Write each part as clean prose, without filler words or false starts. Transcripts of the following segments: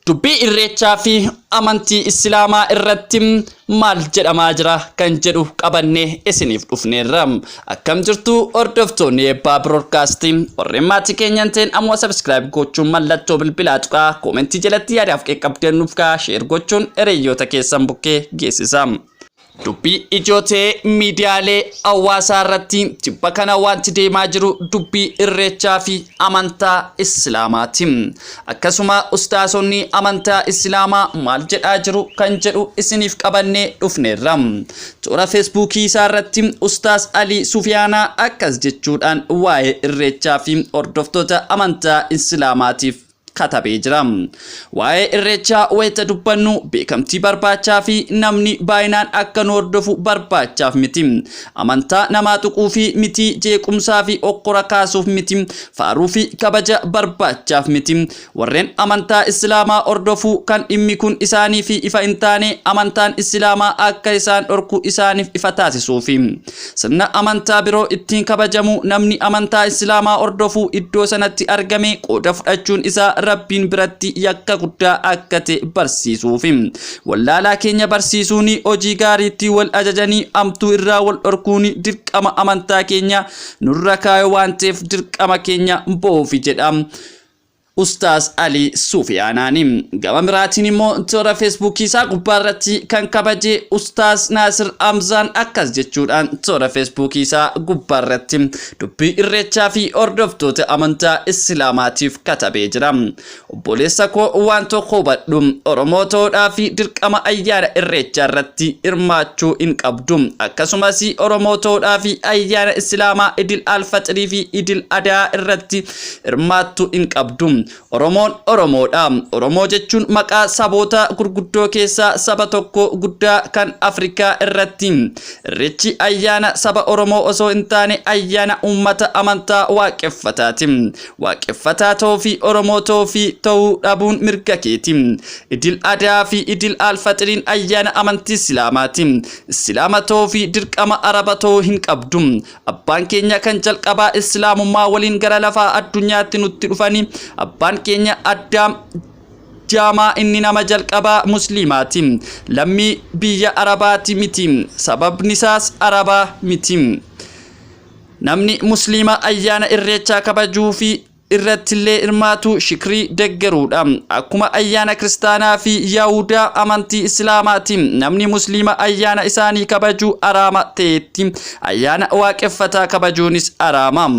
Dubbii Irreechaa fi amantii Islaamaa irratti maal jedhamaa jira kan jedhu qabannee isiniif dhufneerra. Akkam jirtu hordoftoonni Eebbaa Biroodkaastii? Warreen maatii keenyan ta'een ammoo subscribe gochuun mallattoo bilbilaa tuqaa, koomentii jalatti yaadaaf qeqqabdeen nuuf kaa'aa, share gochuun hiriyoota keessan bukkee geessisa. Dubbii ijoo ta'ee miidiyaalee hawaasaa irratti tibba kana wanti deemaa jiru dubbii Irreechaa fi amantaa Islaamaati. Akkasuma ustaasonni amantaa Islaamaa maal jedhaa jiru kan jedhu isiniif qabannee dhufneerra. Toora Feesbuukii isaa irratti Ustaas Alii Sufiyaanaa akkas jechuudhaan waa'ee Irreechaa fi hordoftoota amantaa Islaamaatiif katabee jira. Waa'ee Irreechaa wayita dubbannu beekamtii barbaachaa fi namni baay'inaan akka nu hordofu barbaachaaf miti. Amantaa namaa tuquu fi miti, jeequmsaa fi okkora kaasuuf miti, faaruu fi kabaja barbaachaaf miti. Warreen amantaa Islaamaa hordofuu kan dhimmi kun isaanii fi ifa hin taane, amantaan Islaamaa akka isaan dhorku isaaniif ifa taasisuufi. Sirna amantaa biroo ittiin kabajamu namni amantaa Islaamaa hordofuu iddoo sanatti argame qooda fudhachuun isaa Rabbiin biratti yakka guddaa akka ta'e barsiisuufi. Wallaalaa keenya barsiisuun, hojii gaariitti wal ajajanii hamtuu irraa wal dhorkuun dirqama amantaa keenya nurra kaa'e waan ta'eef dirqama keenya ba'uufi jedha. Ustaaz Alii Suufiyaanaani. Gama biraatiin immoo toora Feesbuukii isaa gubbaa irratti kan kabaje Ustaaz Naasir Hamzaan akkas jechuudhaan toora Feesbuukii isaa gubbaa irratti dubbii Irreechaa fi hordoftoota amantaa Islaamaatiif katabee jira. Obboleessa koo, waan tokko hubadhu: Oromoo ta'uudhaa fi dirqama ayyaana Irreechaa irratti hirmaachuu hin qabdu. Akkasumas Oromoo ta'uudhaa fi ayyaana Islaamaa Idil Alfaxirii fi Idil Adaa irratti hirmaattuu hin qabdu. Oromoon Oromoodha. Oromoo jechuun maqaa saboota gurguddoo keessaa saba tokko guddaa kan Afrikaa irratti. Irreechi ayyaana saba Oromoo osoo hin taane ayyaana uummata amantaa waaqeffataati. Waaqeffataa ta'uu fi Oromoo ta'uu fi ta'uu dhabuun mirga keeti. Idil Adaa fi Idil Alfaxiriin ayyaana amantii Islaamaati. Islaama ta'uu fi dirqama Araba ta'uu hin qabdu. Abbaan keenya kan jalqabaa Islaamummaa waliin gara lafaa addunyaatti nutti dhufanii, abbaan keenya Addaam jaamaa inni nama jalqabaa Musliimaati. Lammii biyya Arabaati miti. Sababni isaas Arabaa miti. Namni Musliima ayyaana Irreechaa kabajuu fi irrattillee hirmaatu shirkii deggeruudha. Akkuma ayyaana Kiristaanaa fi Yahudaa amantii Islaamaati. Namni Musliima ayyaana isaanii kabajuu haraama ta'etti ayyaana waaqeffataa kabajuunis haraama.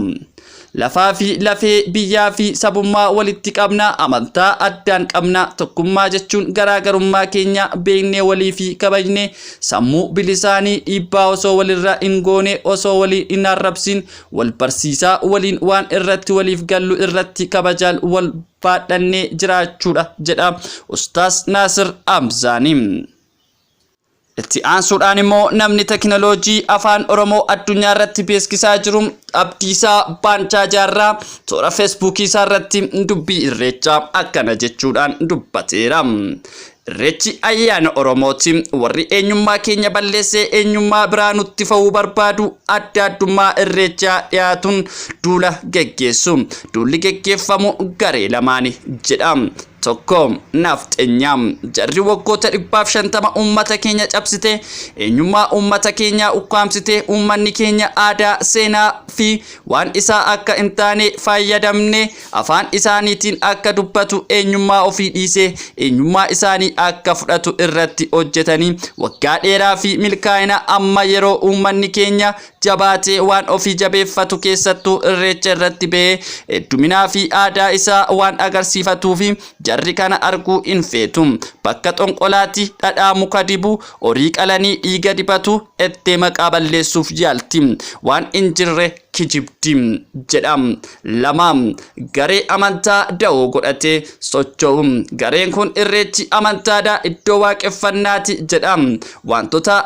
Lafaa fi lafee, biyyaa fi sabummaa walitti qabna, amantaa addaan qabna. Tokkummaa jechuun garaagarummaa keenya beeknee walii fi kabajne, sammuu bilisaanii dhiibbaa osoo walirra hin goone, osoo walii hin arrabsin, wal barsiisaa waliin waan irratti waliif gallu irratti kabajaan wal baadhannee jiraachuudha jedha Ustaas Naasir Amzaanii. Itti aansuudhaan immoo namni teknooloojii afaan Oromoo addunyaa irratti beeksisaa jiru Abdiisaa Baancaa Jaarraa toora Feesbuukii isaa irratti dubbii Irreechaa akkana jechuudhaan dubbateera. Irreechi ayyaana Oromooti. Warri eenyummaa keenya balleessee eenyummaa biraa nutti fa'uu barbaadu adda addummaa Irreechaa dhiyaatuun duula geggeessu. Duulli geggeeffamu garee lamaani jedha. Tokko nafxenyaa. Jarri waggoota 150 uummata keenya cabsite, eenyummaa uummata keenyaa ukkaamsite, uummanni keenya aadaa, seenaa fi waan isaa akka hin taane fayyadamne afaan isaaniitiin akka dubbatu, eenyummaa ofii dhiisee eenyummaa isaanii akka fudhatu irratti hojjetanii waggaa dheeraa fi milkaa'ina. Amma yeroo uummanni keenya jabaatee waan ofii jabeeffatu, keessattuu Irreecha irratti ba'ee hedduminaa fi aadaa isaa waan agarsiifatuu fi jarri kana arguu hin feetu. Bakka xonqolaatti dhadhaa muka dibu, horii qalanii dhiiga dibatu ettee maqaa balleessuuf yaalti. Waan hin jirre kijibdi jedha. Lama, garee amantaa da'oo godhatee socho'u. Gareen kun Irreechi amantaadha, iddoo waaqeffannaati jedha. Wantoota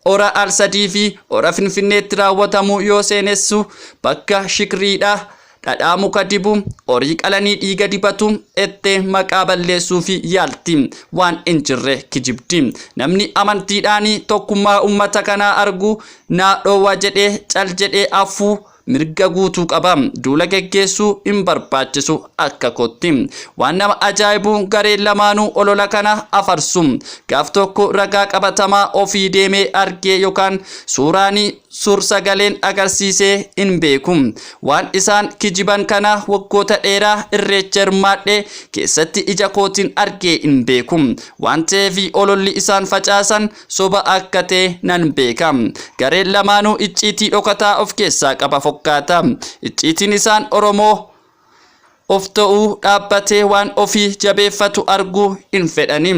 Hora Al-Sadii fi Hora Finfinneetti raawwatamu yoo seenessu bakka shirkiidha. Dhadhaa muka dibu, horii qalanii dhiiga dibatu ettee maqaa balleessuu fi yaalti. Waan hin jirre kijibdi. Namni amantiidhaan tokkummaa uummata kanaa argu naa dhoowwa jedhee cal jedhee afuu mirga guutuu qaba. Duula geggeessuu hin barbaachisu akka kootti. Waan nama ajaa'ibu gareen lamaanuu olola kana afarsu. Gaaf tokko ragaa qabatamaa ofii deemee argee yookaan suuraanii suur-sagaleen agarsiisee hin beeku. Waan isaan kijiban kana waggoota dheeraa Irreecha hirmaadhe keessatti ija kootiin argee hin beeku. Waan ta'eef ololli isaan facaasan soba akka ta'e nan beeka. Gareen lamaanuu icciitii dhokataa of keessaa qaba fakkaata. Icciitiin isaan Oromoo of ta'uu dhaabbatee waan ofii jabeeffatu arguu hin fedhani.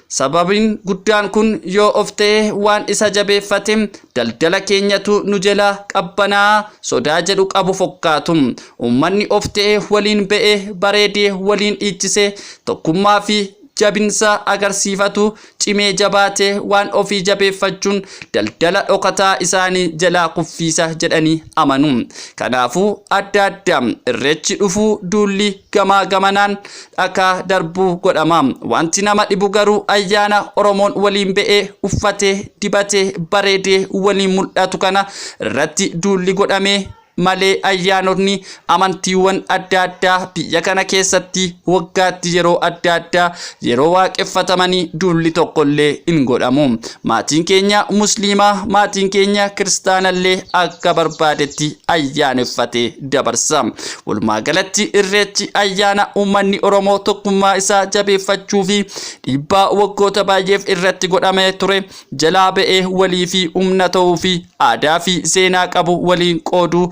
Sababiin guddaan kun yoo of ta'e waan isa jabeeffate daldala keenyatu nu jala qabbanaa sodaa jedhu qabu fakkaatu. Uummanni of ta'e waliin ba'ee bareedee waliin dhiichisee tokkummaa fi jabinsa agarsiifatu cimee jabaatee waan ofii jabeeffachuun daldala dhokataa isaanii jalaa kuffiisa jedhanii amanu. Kanaafuu adda adda Irreechi dhufuu duulli gamaa gamanaan dhakaa darbuu godhama. Wanti nama dhibu garuu ayyaana Oromoon waliin ba'ee uffatee dibatee bareedee waliin mul'atu kana irratti duulli godhamee malee ayyaanonni amantiiwwan adda addaa biyya kana keessatti waggaatti yeroo adda addaa yeroo waaqeffatamanii duulli tokkollee hin godhamu. Maatiin keenya musliimaa, maatiin keenya kiristaanallee akka barbaadetti ayyaaneffatee dabarsa. Walumaa galatti Irreechi ayyaana uummanni Oromoo tokkummaa isaa jabeeffachuu fi dhiibbaa waggoota baay'eef irratti godhamee ture jalaa ba'ee walii fi humna ta'uu fi aadaa fi seenaa qabu waliin qooduu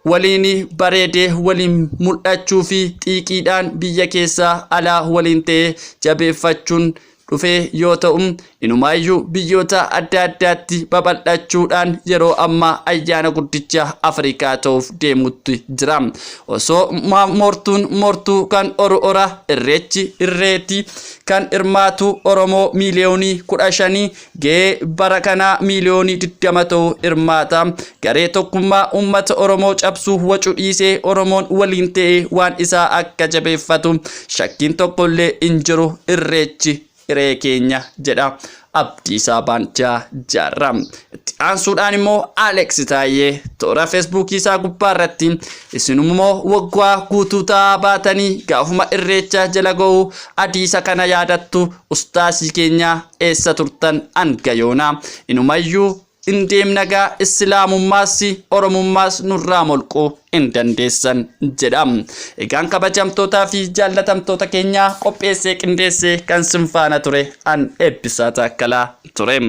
waliin bareedee waliin mul'achuu fi xiiqiidhaan biyya keessaa alaa waliin ta'ee jabeeffachuun dhufee yoo ta'u, inumaayyuu biyyoota adda addaatti babal'achuudhaan yeroo ammaa ayyaana guddicha Afrikaa ta'uuf deemutti jira. Osoo moortuun moortuu kan oru ora, Irreechi irreetti kan hirmaatu Oromoo miiliyoonii 15 ga'ee bara kanaa miiliyoonii 20 ta'u hirmaata. Garee tokkummaa uummata Oromoo cabsuu wacu dhiisee Oromoon waliin ta'ee waan isaa akka jabeeffatu shakkiin tokkollee hin jiru. Irreechi hiree keenya jedha Abdiisaa Baanchaa Jaarraa. Itti aansuudhaan immoo Alex Taayyee toora Feesbuukii isaa gubbaa irratti isin immoo waggaa guutuu ta'aa baatanii gaafuma Irreecha jala ga'u adiisa kana yaadattu, ustaasii keenya eessa turtan hanga yoonaa? Inumayyuu hin deemnagaa, islaamummaas oromummaas nurraa molquu hin dandeessan jedha. Egaan kabajamtootaa fi jaallatamtoota keenyaa, qopheessee qindeessee kan sin faana ture an Eebbisaa Taakkalaa ture.